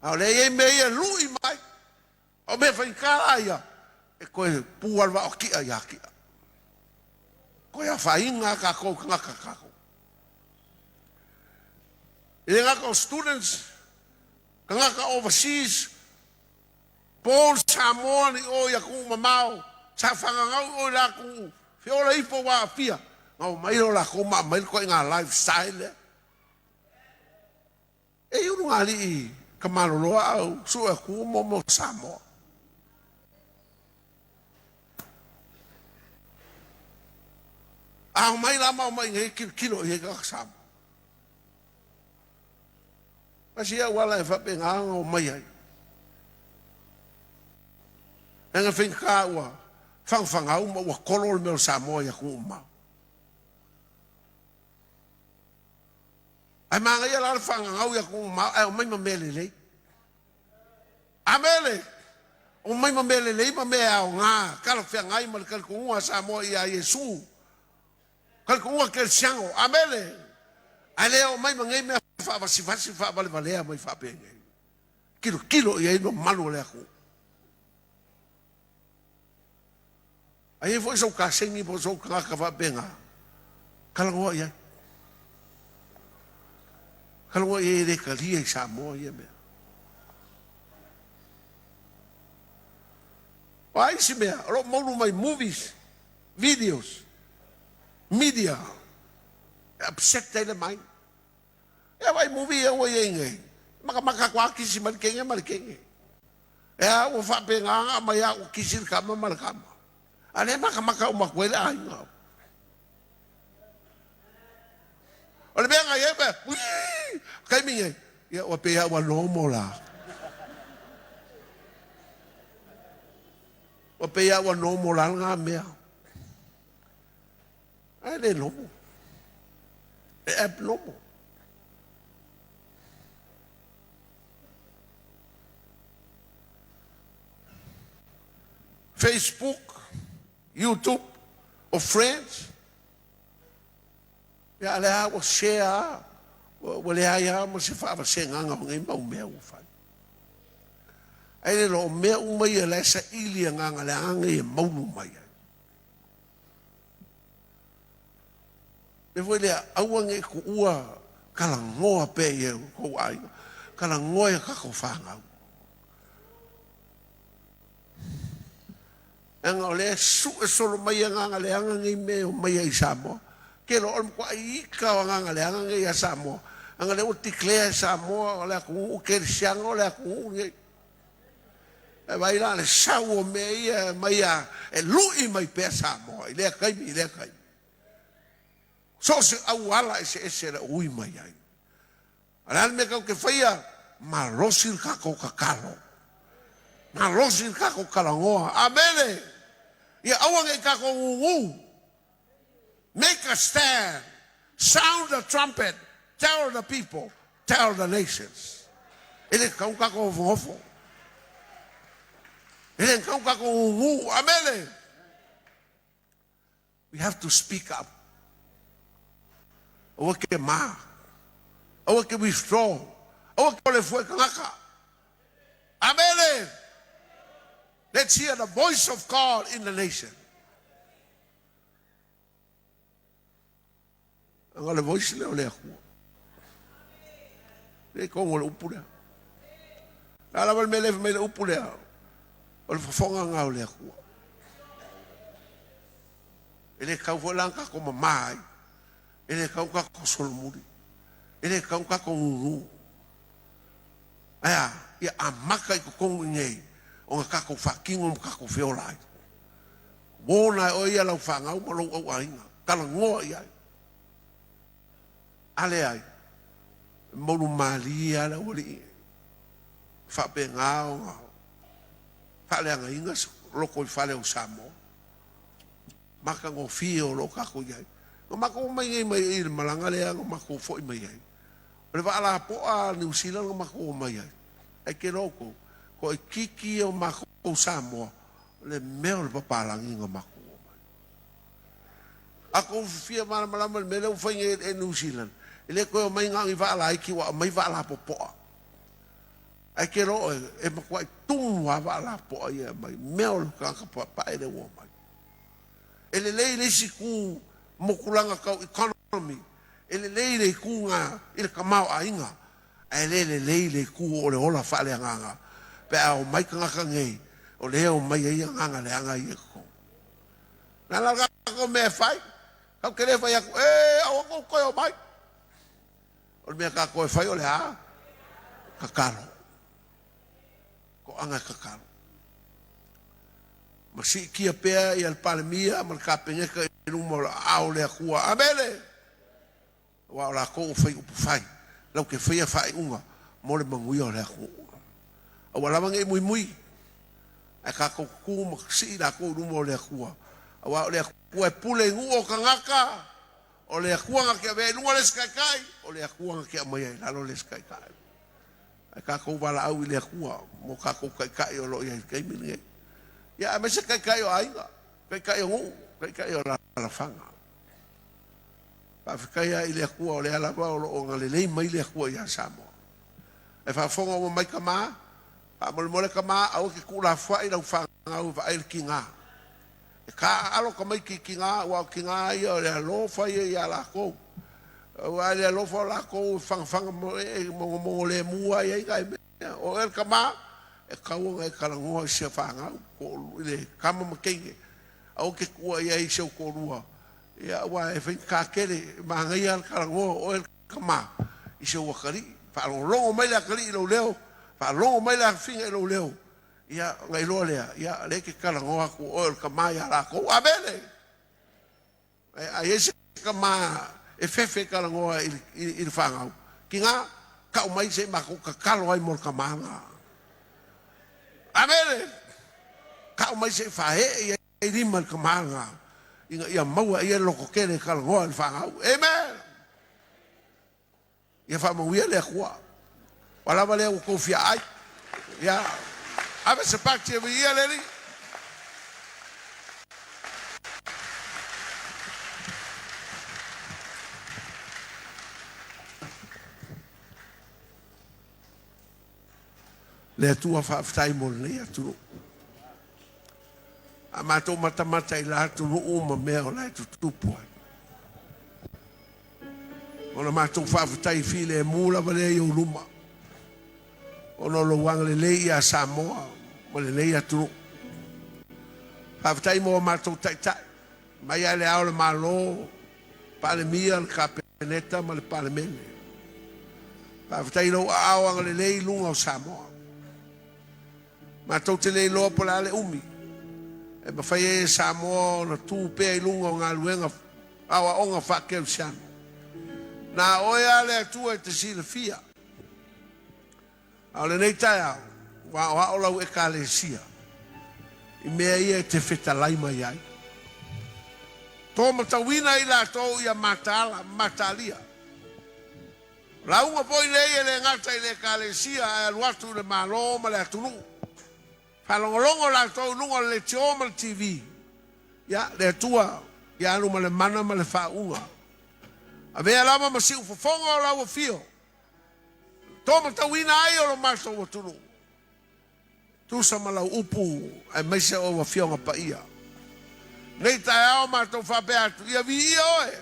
A o lea e i ai mea ia e lui mai. O mea faigata la ia, e toe pu lava le vaa o ti'a ia ti'a. Toe afaina lava tatou tagata tatou. E le gata o students, tagata overseas, born Samoa i o i atunuu mamao, sa fagagau i o i latou feola ifo ua aafia, na omai lea o latou ma aumai le ituaiga lifestyle lea. E i ulugalii ka maloloa au sue atu mo mo Samoa. A omai la ma omai nei tilotilo i ai tagata Samoa. Tasi ia auala e faapena ona omai ai. Leaga faigata ua fagafagau ma ua tolo le mea o Samoa i atunuu mamao. Ae manaia la le faagagau i atunuu mamao ae omai ma mea lelei. Amene! Omai ma mea lelei ma mea e aoga, talafeagai ma le talitonuga a Samoa ia Iesu. Talitonuga kerisiano. Amene! Ae le omai ma nei mea faavasivasi faavalevalea mai faapenei. Tilotilo i ai le mamalu o le atunuu. A i ai foi sou kaseni po o sou tagata faapena, talanoa i ai. Talanoa i ai e le talia i Samoa ia mea. O a isi mea, o lo o maulu mai movies, videos, media, e upset ai le mind. Ia vaai movie ia ua i ai nei, makamaka atu lava kisi mai le teine ma le teine. Ea ua faapena ona aumai lava ua kisi le tama ma le tama. A o lea e makamaka uma atu ai le aiga. O le mea na i ai, uii, taimi nei, ia ua pei lava ua normal la. Ua pei lava ua normal la lena mea. Ae le normal. E abnormal. Facebook, YouTube, o friends, ia a lea ua share lava, ua leai lava ma se faavasegaga o nei mau mea ua fai. Ae le iloa o mea uma ia la e saili agaga leaga nei e maulu mai ai. Mea foi lea, aua ne i tuua talanoa pea i tou aiga, talanoa i a tatou fanau. Leaga o lea e sue solo mai agaga leaga nei mea e omai ai i Samoa. Ke loa o le matuai ika o agaga leaga nei ia Samoa. Leaga lea ua declare e Samoa o le atunuu kerisiano o le atunuu nei. E vaai la le sau o mea ia e aumai a e lui mai pea Samoa i lea taimi i lea taimi. So o se auala eseese e le o ui mai ai. A o le a le mea tatou te faia? Malosi le tatou tatalo. Malosi le tatou talanoa. Amene! Ia aua ne i tatou gugu. Make a stand. Sound the trumpet. Tell the people. Tell the nations. E le tatau ona tatou nofonofo. E le tatau ona tatou gugu. Amene! We have to speak up. Aua ke ma. Aua ke withdraw. Aua ke ole fue tagata. Amene! Let's hear the voice of God in the nation. Aga le voice lea o le Atua. Le kongo le upu lea. La lava le mea le mai le upu lea. O le fofoga ngā o le Atua. E le tau foi la ona tatou mamā ai. E le tau ona tatou solomuli. E le tau ona tatou nūnū. Ae a? Ia amata i totonu i inei ona tatou faatino ma tatou feola ai. Warn ai oe ia lau fanau ma lou auaiga. Talanoa i ai. A leai, e moulu malie lava le aualii, e faapena ona faaleagaina se lotoifale o Samoa matagofie o lo o tatou i ai. Na matou omai nei mai i i le malaga lea na matou foi mai ai, o le vaa lapoa a Niu Sila na matou omai ai, ae te iloa outou, toaitiiti ia o matou Samoa o le mea o le papalagi na matou omai. A outou fia malamalama i le mea lea ua fai nei e Niu Sila, e le toe omai na o ni vaa laiti ua aumai vaa lapopoa. Ae te iloa oe, e matuai tumu lava vaa lapopoa ia e aumai, mea o le tagata paepae lea ua omai. E lelei le isi itu mo tulaga tau economy, e lelei le itu lena i le tamaoaiga, ae le lelei le itu o le ola faaleagaga pe a omai tagata nei o lea e omai ai agaga leaga ia i totonu. O le a la le tatou mea e fai? Tatou te le fai atu, ee aua tou te toe omai. O le mea tatou e fai o le a? Tatalo. Toaga e tatalo. Ma siitia pea ia le Palemia ma le Kapeneta i luma o le aao o le Atua. Amene! Aua o latou ua fai upu fai, latou te faia faaiuga mo le manuia o le atunuu. Aua lava ne i muimui, ae tatou tutu ma sii latou i luma o le Atua, aua o le Atua e pule i nuu o tagata, o le Atua na te avea i luga le isi taitai, o le Atua na te aumaia i lalo le isi taitai. Ae tatou valaau i le Atua mo tatou taitai o lo o i ai i le taimi lenei. Ia aemaise taitai o aiga, taitai o nuu, taitai o alaalafaga. Faafetai lava i le Atua o lea lava o lo o agalelei mai le Atua ia Samoa. Ae faafofoga uma mai tama, faamolemole tama aua e te tuulafoai lau fanau e vaai le tiga. E taaalo tamaiti i tiga aua o tiga ia o le alofa ia ia latou. Aua i le alofa o latou e fagafaga e mogomogo lemu lava i ai nai mea. O oe le tama, e tatau ona e talanoa i si fanau i le tama ma teine. Aua e te tuua i ai si ou toalua Ia, aua e faigata tele, e manaia lava le talanoa o oe le tama i si ou atalii. Faalogologo mai le atalii i lou leo, faalogo mai le afafine i lou leo, ia, ona iloa lea, ia, o lea e te talanoa atu o oe o le tama ia latou. Amene! Ae a i ai se tama e fefe e talanoa i le fanau, tiga, tau mai se i matou tatalo ai mo le tama lena. Amene! Tau mai se i faaee i ai. E lima le tama lena ina ia maua e ia le lototele e talanoa i le fanau. Amen! Ia faamanuia le Atua. Ua lava lea ua tou fia ai. Ia, ave se pati e viia le Alii. Le Atua faafetai mo lenei atunuu. A matou matamata i la atunuu ma mea o la e tutupu ai. Ona matou faafetai filemu lava lea i ou luma, ona o lou agalelei ia Samoa ma lenei atunuu. Faafetai mo a matou taitai, mai lava i le Ao o le Malo, Palemia, le Kapeneta ma le Palemene. Faafetai i lou aao agalelei i luga o Samoa. Matou te le iloa po o le a le umi e mafai ai e Samoa ona tu pea i luga o galuega aoaoga faakerisiano. Na oe lava le Atua e te silafia. A o lenei taeao, ua aoao lau Ekalesia i mea ia e te fetalai mai ai. Tō matauina i latou ia mataala ma mataalia. O lauga foi nei e le gata i le Ekalesia ae alu atu i le Malo ma le atunuu. Faalogologo latou i luga o le leitio ma le TV. Ia, le Atua ia alu ma le mana ma le faauuga. Avea lava ma siufofoga o lau afio. Tō matauina ai o lo matou atunuu. Tusa ma lau upu aemaise ou Afioga Paia. Nei taeao matou faapea atu, ia viia oe.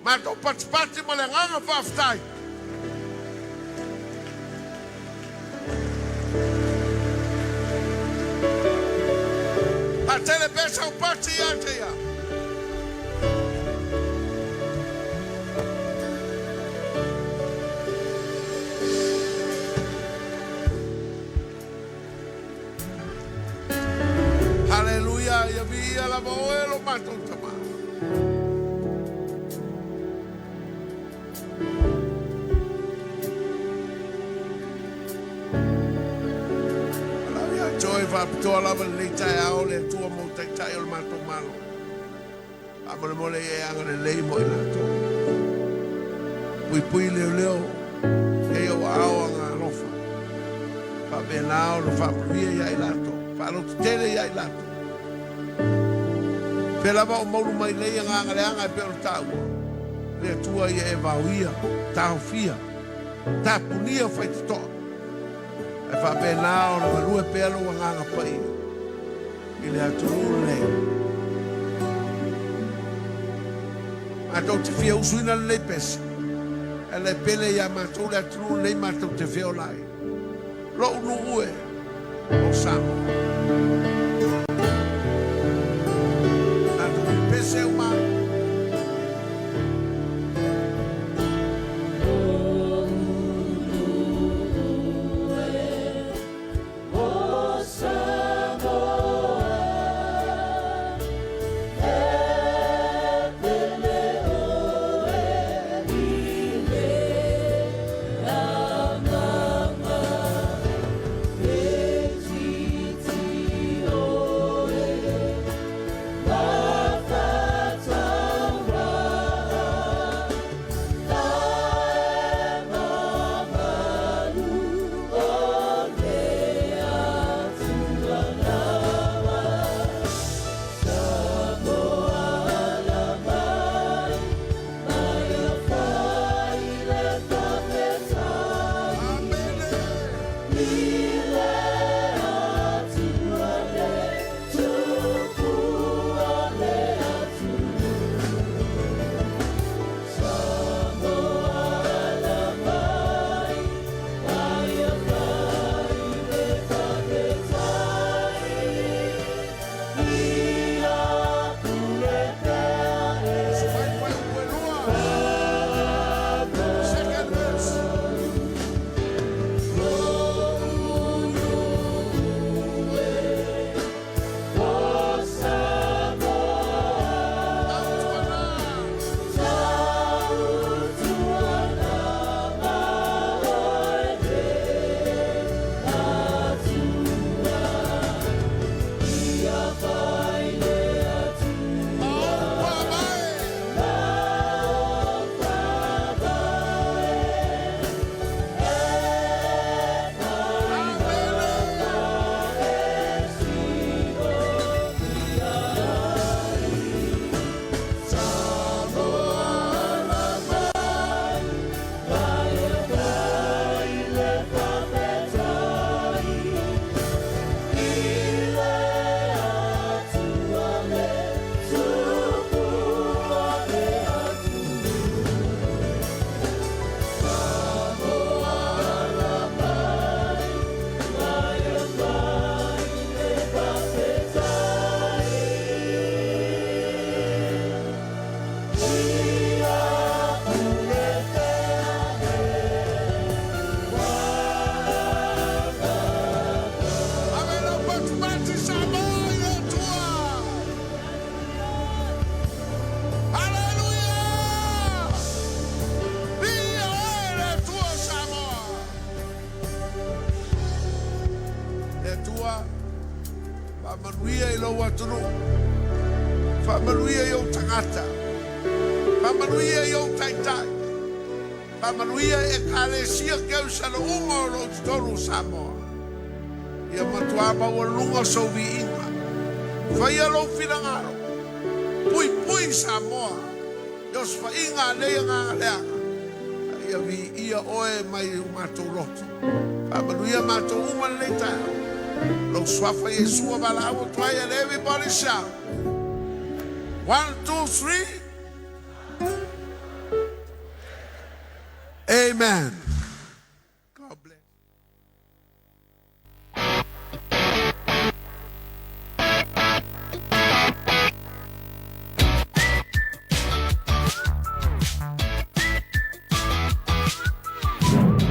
Matou patipati ma le agaga faafetai. Faatele pea sau pati ia te ia. Haleluia, ia viia lava oe lo matou Tama. Faapitoa lava lenei taeao le Atua mo taitai o le matou Malo. Faamolemole ia e agalelei mo i latou. Puipui leoleo, ia ou aao agalofa. Faapena ona faamanuia ia i latou. Faalototele ia i latou. Pea lava o maulu mai nei agaga leaga e pei ona taua. Le Atua ia e vaoia, taofia, tapunia faitotoa. Ae faapena ona galue pea lou agaga paia i le atunuu lenei. Matou te fia usuina lenei pese, e le pele ia matou le atunuu lenei matou te feola ai. Lou nuu e o Samoa. Matou pese uma ai. Second verse. Ave lau patupati Samoa i le Atua. Haleluia! Viia oe le Atua Samoa. Le Atua, faamanuia i lou atunuu. Faamanuia i ou tagata. Faamanuia i ou taitai. Faamanuia i ekalesia kerisiano uma o lo o i totonu o Samoa. Ia matuā maualuga sou viiga. Faia lou finagalo. Puipui Samoa. I osofaiga a nei agaga leaga. Ia viia oe mai o matou loto. Faamanuia matou uma lenei taeao. Lou suafa Iesu e valaau atu ai and everybody shout. One, two, three. Amen. God bless.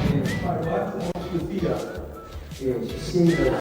E faaloalo atu mo silafia e sese.